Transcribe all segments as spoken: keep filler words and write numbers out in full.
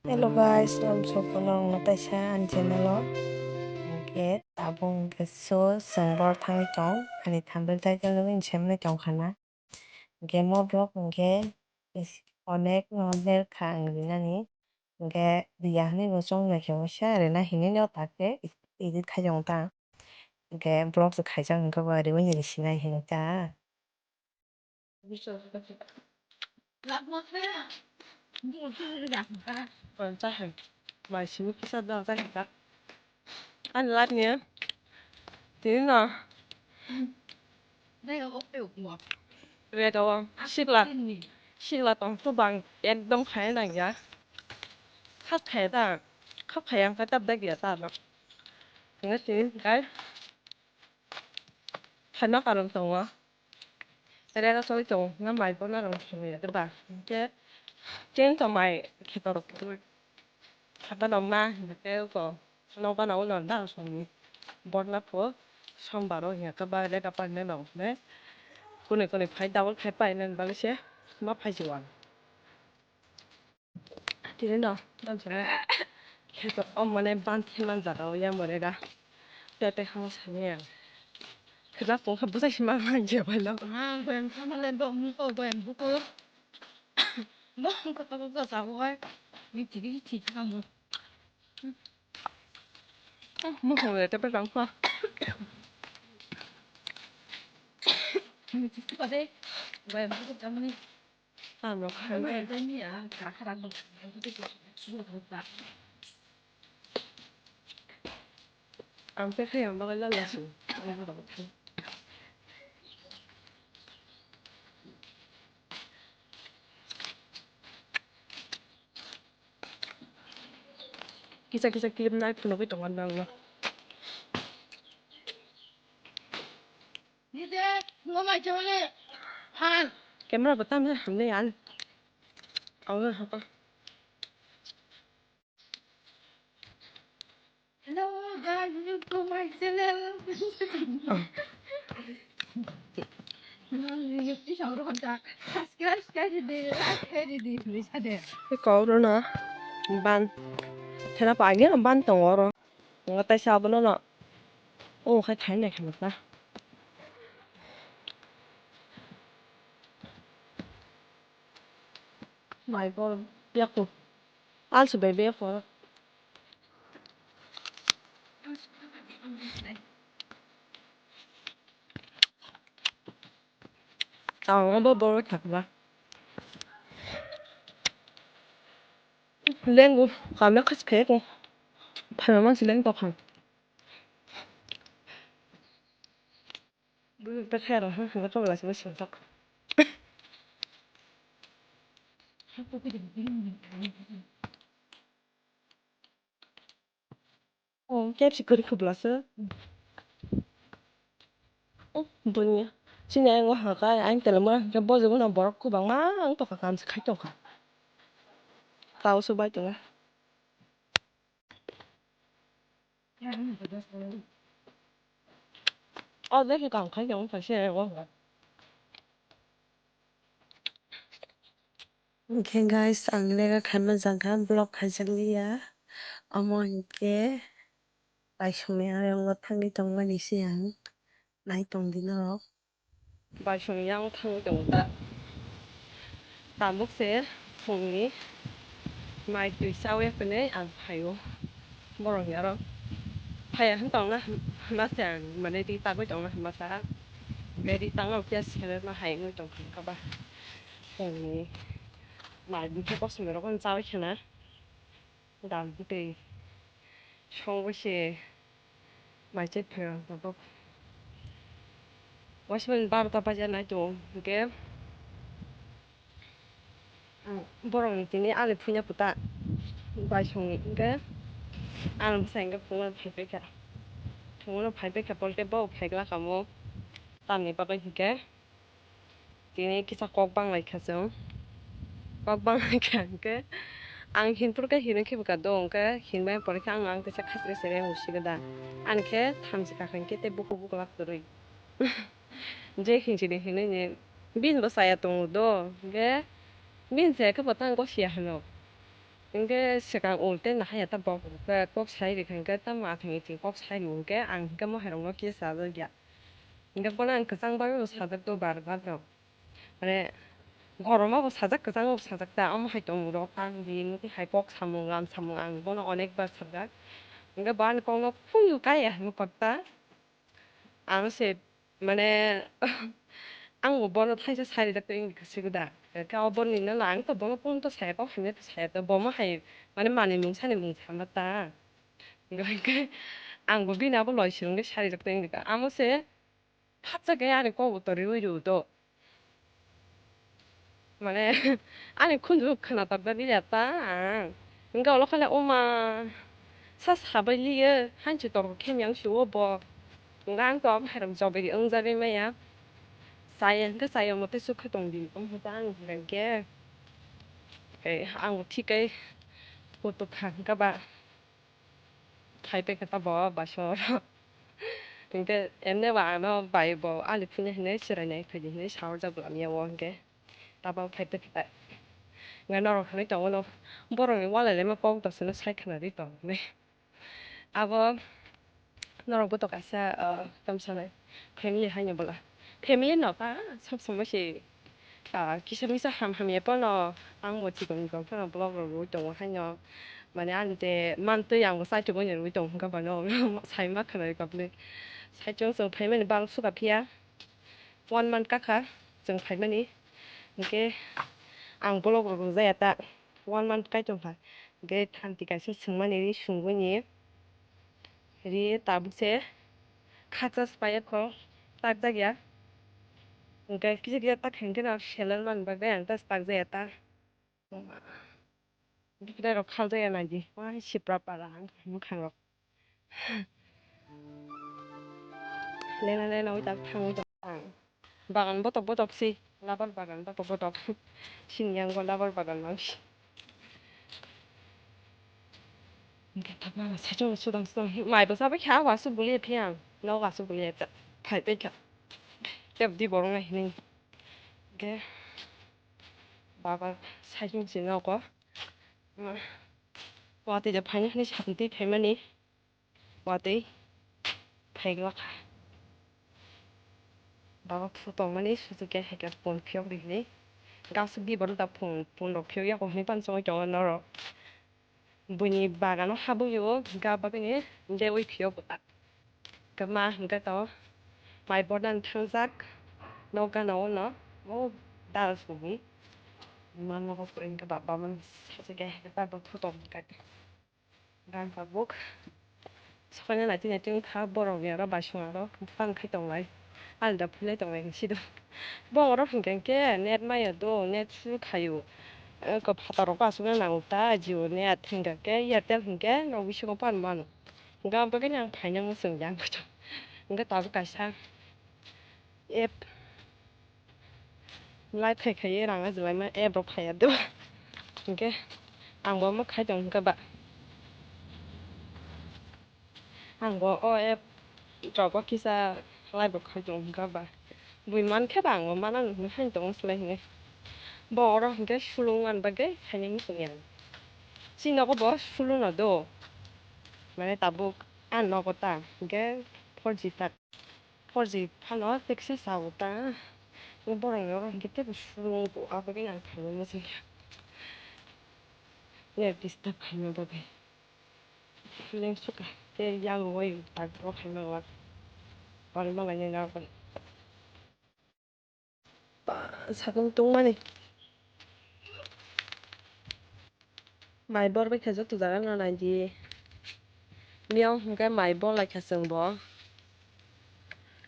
Hello guys, welcome back to my channel. Hwnkhe tabuk hwnkhe so chwng bor thangwi tong, ani thumbnail title nugwi semnai tongkha na. Hwnkhe mo vlog hwnkhe onek no ler kha ang rinani. Hwnkhe riya hwnwi bo chwng naikhe waisa rina hinwi no ta khe edit khai tongo ta. Hwnkhe vlog se khaijak hwnkhe bo riwi ni sinai hinwi ta. Mai simi kisa da ta kita. Ani lat ni. Tini no. Red o sikla. Sikla tong tu bang ekdom khai nang ya. Khap khai ta. Khap khai ang kata bag ya ta no. Nge tini kai. Phaima karon tongo. Rega soi tongo, hwnba mai bono rong songya de ba. Hwnkhe, chini tong mai kheto rok twi. Haba nong ma, hwnkhe ko, nokba nang ulo da songni. Borna pho, sombar o hwnkhe ba rega paina nong ne. Kuni kuni phai double phai paina bagwi se, ma phai si wal. Tini no, kheto, o mane ban thai man jaga o yang mane da. Tete hama sani ya. Khela pung kha bwsai si ma man je bai lo. Ah, goyang sama le dong ko goyang buku. Dong ko ko ko sa ko. Ni tigi ti ka mo. Mo ko le te pe dong ko. Ni ti ko de. Goyang buku jamani. Ang rok hai. Ang tei khe ang bagwi lala si. Kisa kisa clip nai phunugwi tongo ang no. Camera bo tamsa hamle yan. Ang no hapa. Hello guys, welcome to my channel. Subscribe, subscribe, like, share, share, share. Kok rwna ban. Thela pa agi ban tongo oro. Ngo tai sa abono no. O khai thai nai khe ta. Mai bol biaku. Also be biaku. Tao bo bol thakba. Lengu kamle khas khe ko. Phama mansi leng tokha. Bwrwi ta khe rw hwnkhe kobla se bwswk tok. O kebsi kwrwi khwbwla se. Bwrwi chini ayang o hwnkhe ayang telengma hwnkhe bojongno borok kwbangma wng tongkha, kamsa khai tongkha. Tao se bai tongo. O de khe kam khai tong kha se o. Hwnkhe guys, ang lega khaima jaga vlog khaijakliya. Omo hinkhe paisomya ayongo thangwi tongmani se ang. Nai tongdi norok. Baisong yang thangwi tongo ta. Tabuk se phungni mai twi chawi hwnwi ang phaio. Borok ni aro phaiya hwn tongna hwnma se ang mane ri tagwi tongna hwnma sa. Be ri tangma phiya sere ma hai wngwi tongkha ba. Phungni mai bwkhe kosom rok no chawi khna. Dal bwtwi songwi se mai chai phaio tabuk. Waisa mani barota baja nai tongo, hwnkhe borokni tini ali phuina kwta baisongni, hwnkhe ang bwsai hwnkhe phunukno phaipaikha, phunukno phaipaikha, polkhe bo phaiglak kamo tamni bagwi hwnkhe. Tini kisa kok bang lai kha chwng. Kok bang lai kha hwnkhe ang hinphuru khe hinwi khe bwkha do, hwnkhe hinmaya pore khe ang, ang kisa khachre sere husik da. Ani khe thamchi kakha hwnkhe tei bukhuk buklak kwrwi. Je hinchini hinwi ni bini bo chaya tongo do, hwnkhe bini chaya khe bo tang gosiya hwno. Hinkhe swkang ulte nahaya ta bok, kok sai rikha hinkhe tamo athang iching kok sai rikha hinkhe ang hinkhe mohairokno kisa sajak ya. Hinkhe bono ang kwchang bagwi bo sajak do bar bar no. Mane, goroma bo sajak, kwchango bo sajak ta, omo hai tongmung rok, ang di, nukhi hai kok samung, lam samung, ang bono onek bar sajak. Hinkhe bo ani kokno phunukha ya hinwi kok ta. Ang se, mane, ang bo bono thaisa sari jak tong wngkha sigo da. Hinkhe o boni no, ang to bono phone to saya, kok hamya to saya, to bo ma hai, mane, manwi mung sani mung sama ta. Hinkhe ang bo bini abo loi sirwngwi sari jak tong wngkha. Amo se, Hapjak khe ani kok bo toriwi rw do. Mane, ani khunju khwnatok da liya ta ang. Hinkhe ulo khe le, "Oma, sa sabai liya, hanchi torok khe miyang si o bo." Hinkhe ang to abo hai rok joberi wngjagwi maya. Chaya hinkhe chaya omo tei chukhe tong di, omo ta ang hinkhe. Ei, ang bo thik khe kutuk kha hinkhe ba. Phai paikha ta bo baso oro. Hinkhe emne ba ano bai bo ali phunai hinwi chwrainai phaidi hinwi saorjak bwlam ya o hinkhe. Tabo phai paikha ta. Hinkhe norok hinwi tongo no borokni walai laima kok dosano sai khwnarwi tong hinwi. Abo norok bo to kaisa, ah, tamo sanai family haino bwla. Family no ba sob somoi se Ah, kisa misa ham hamya phano ang bo chikon rok phano vlog rok rwui tongo haino. Mane ani de mantwi ang bo chaithugwi rwui tongo hwnkha phano sai ma khwnai kok ni. Saichung chwng phaimani bang suka phiya. One month kakha chwng phaimani. Hinkhe ang vlog rok rwjaya ta. One month kai tongkha. Hinkhe thanti kaisa swngmani ri sungwi ni. Ri tabuk se khacha se paiya kho, takjak ya. Hinkhe kisa kisa tak hinkhe no seleng man bagwi ang ta takjak ya ta. Bikrai rok khaljak ya naidi. Wah, sipra para ang mwkhang rok. Lena lena oi tak thangwi tong ang. Bagan botok botok si, labar bagan botok botok. Sini yang go labar bagan mang si. Hinkhe tabuk saichung sudang sudang mai bo chabai kha, wasuk bulia phi ang, nok wasuk bulia ta phai pai kha. Tep di borok nai hinwi. Hinkhe baba saichung si nogo. Watwi da phaina hinwi sakni twi phaimani. Watwi phaiglak kha. Baba phu tongmani suchukya hai khe phone phiyok di hinwi. Gasuk di borok da phone, phone rok phiyok yago hinwi tamo chongwi tongo norok. Buini bagano habwi o ga bagwini deui phiyok bwta. Khe ma hinkhe to mai bornani thangjak nok gana o no o dal sugwi. Ma nogo pore hinkhe baba mani suchukya hai khe baba phu tongkha. Gan tabuk. Sokaino naitwi naitwi wngkha borokni oro bai song aro bufang khai tonglai. Alda phulai tonglai hinwi sido. Bo oro hinkhe hinkhe net maya do, net su khaio. Eko phataro bo aswkno nango ta Jio net hinkhe hinkhe Airtel hinkhe nok bisingo pan mano. Hinkhe aboni bagwi ang phaina muchung ya. Hinkhe tabuk kaisa app. Lai phai khai rang ajilai ma app rok phai ya do. Hinkhe ang bo ma khai tong hinkhe ba. Ang bo o app rok bo kisa lai bo khai tong hinkhe ba. Bui man khe ba ang bo mana nung khai tong slai hinwi. Bo oro hinkhe sulung man bagwi khainai muchung ya. Chini nogo bo sulu no do. Mane tabuk ang nogo ta hinkhe four G ta. Four G phano tekse sao ta. Borok ni oro hinkhe teibo suru wngkha, aboni ang phaino muchungya. Net disturb khaima bagwi. Leng sukha tei yang wai tak bo khaima wak. Oro ma lainai na bai. Ba, sakung tungmani. Mai bor bai kha joto jaga no nai di. Miyang hwnkhe mai bor lai kha chwng bo.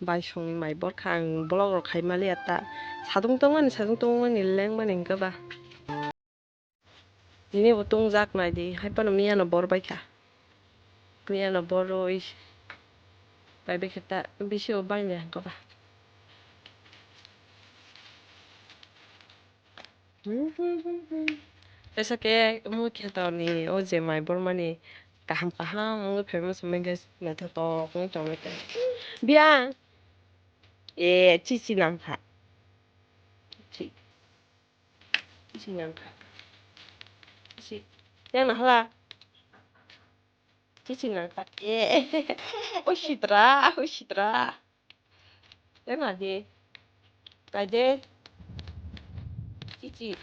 Bai songni mai bor kha ang vlog rok khai mali ya ta. Satung tongmani, satung tongmani lengmani hwnkhe ba. Tini bo tongjak nai di, hai phano miya no bor bai kha. Miya no bor rwi bai bai kha ta bisi o bai le hwnkhe ba. Teisa khe omo kheto ni o je mai bormani kaham kaham wngwi phaima se mengkhe naithotok wngwi tongwi kha. Biyang. E, chichi nangkha. Chi. Chichi nangkha. Chi. Yang na hala. Chichi na ta. Eh. Oi sitra, oi sitra. Yang na de. Nai de. Chichi.